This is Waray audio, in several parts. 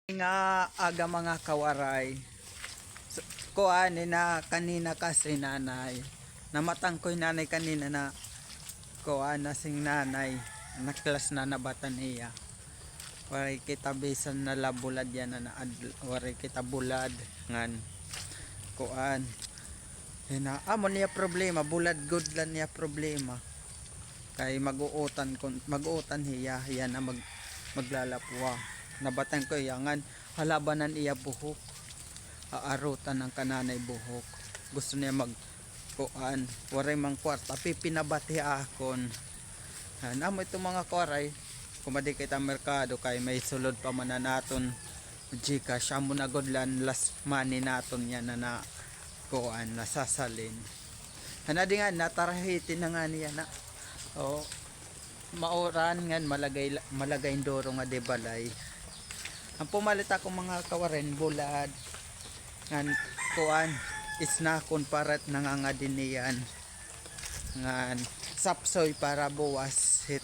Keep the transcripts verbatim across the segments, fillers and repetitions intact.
Nga aga, mga kawaray. So, kuan, ina, kanina kasi nanay. Namatang ko hi nanay kanina na kuan, nasing nanay. Naklas na nabatan iya. Waray kita bisan na la bulad yana na ad-, waray kita bulad ngan kuan. Yana, amo niya problema, bulad gud la niya problema. Kay mag-uutan kun, mag-uutan hiya, hiya na mag-, maglalapwa. Nabatan ko hiya ngan halaban an iya buhok. Aarutan an kananay buhok. Gusto niya mag-, kuan, waray man kwarta, pipinabat ha akon. An, amo ito, mga kawaray, kumadi kita merkado kay may sulod pa man an aton GCash, amo na gud la an last money naton yana na kuan, nasasalin. An adi nga, natarahiti na ngani yana. O, mauran ngan malagay la-, malagay an duro nga di balay. An pumalit ako, mga kawaray, bulad. Ngan kuan, isnakon para it nangangadi niyan. Ngan sapsoy para buwas hit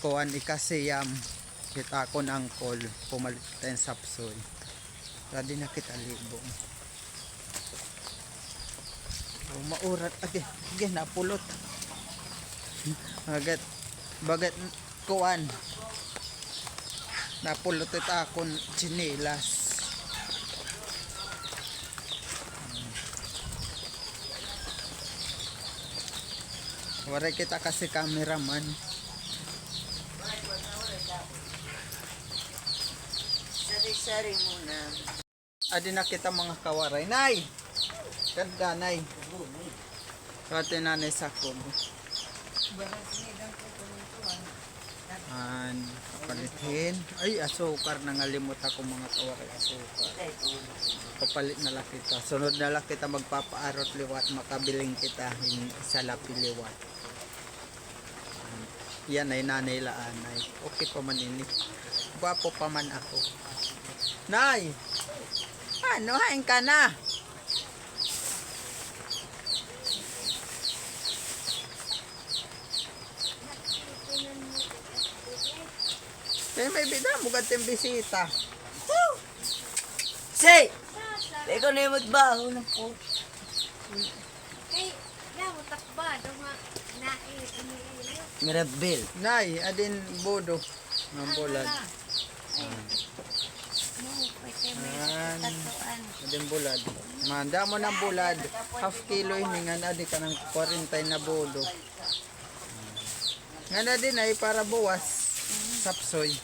kuan, ikasiyam hit akon angkol. Pumalit kita hin sapsoy. Ready na kita libo. O, maurat. Agi, agi, napulot. Bagat, bagat, kuan. Napulot it akon tsinelas. Waray kita kasi cameraman. Sari-sari muna. Adi na kita, mga kawaray. Nay! Ganda, Nay. Pati Nanay Sakog. An, palithin. Ay, asukar. Nangalimot ako, mga kawaray, asukar. Papalit na la kita. Sunod na la kita magpapaarot liwat. Makabiling kita hin isa lapi liwat. Yana, Nanay la anay. Okay pa man ini. Gwapo pa man ako. Nay! Ano, hain ka na? Kay may bida mo gating bisita. Say! Ikaw na yung magbaho ng po. Kay, na, matakba, daw nga, na, eh, iniiyo. Mirabel. Nay, adin bodo. Ang bulad. Ay. No, pwede may tatuan. Adin bulad. Man, damo ng bulad. Half kilo ini nga na, di ka ng kwarenta na bodo. Nga na din ay para buwas. Sapsoy.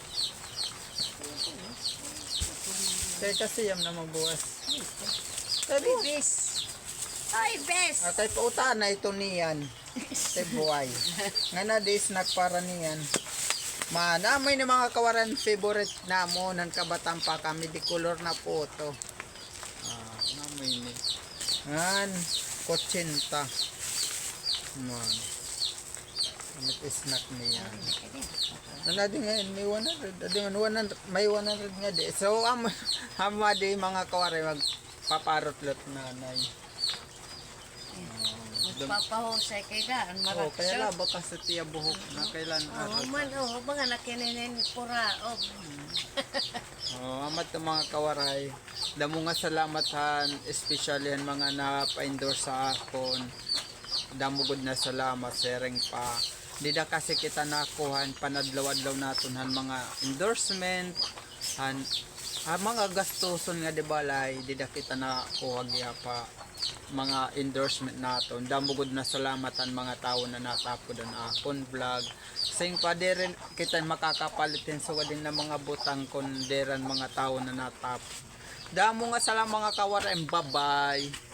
Kay kasiyam na magbuwas. Kay bes. Ay, bes. Ah, kay pauta na ito niyan. Kay buhay. Nga na di snack para niyan. Man, amoy ni mga kawaran favorite namon, han kabatan pa kami, di kolor na puto. Ah, namoy ni. Ngan, kutsinta. Man. Ano it snack niya? Ano, adi nga, may one hundred. Adi man, one hundred, may one hundred nga di. So, amo, amo adi, mga kawaray, magpaparot-lot nanay. Magpapahusay kay daan, oh, marakso. Kaya laba ka sa tiya buhok na kailan. Oh, man, oh, mga nakininin, pura, oh. Oh, amat ng mga kawaray. Damo nga salamat han, especially han mga napa-endorse sa akon. Damo gud na salamat, siring pa. Dida kasi kita nakuha han panadlaw-adlaw naton han mga endorsement, han, han mga gastuson nga di balay, dida kita nakuha gihap ha mga endorsement naton. Damo gud na salamat han mga tawo na natapod han akon vlog. Siring pa, diri kita makakapalit hin sugad hin mga butang kon diri han mga tawo na natapod. Damo nga salamat, mga kawaray. Bye-bye.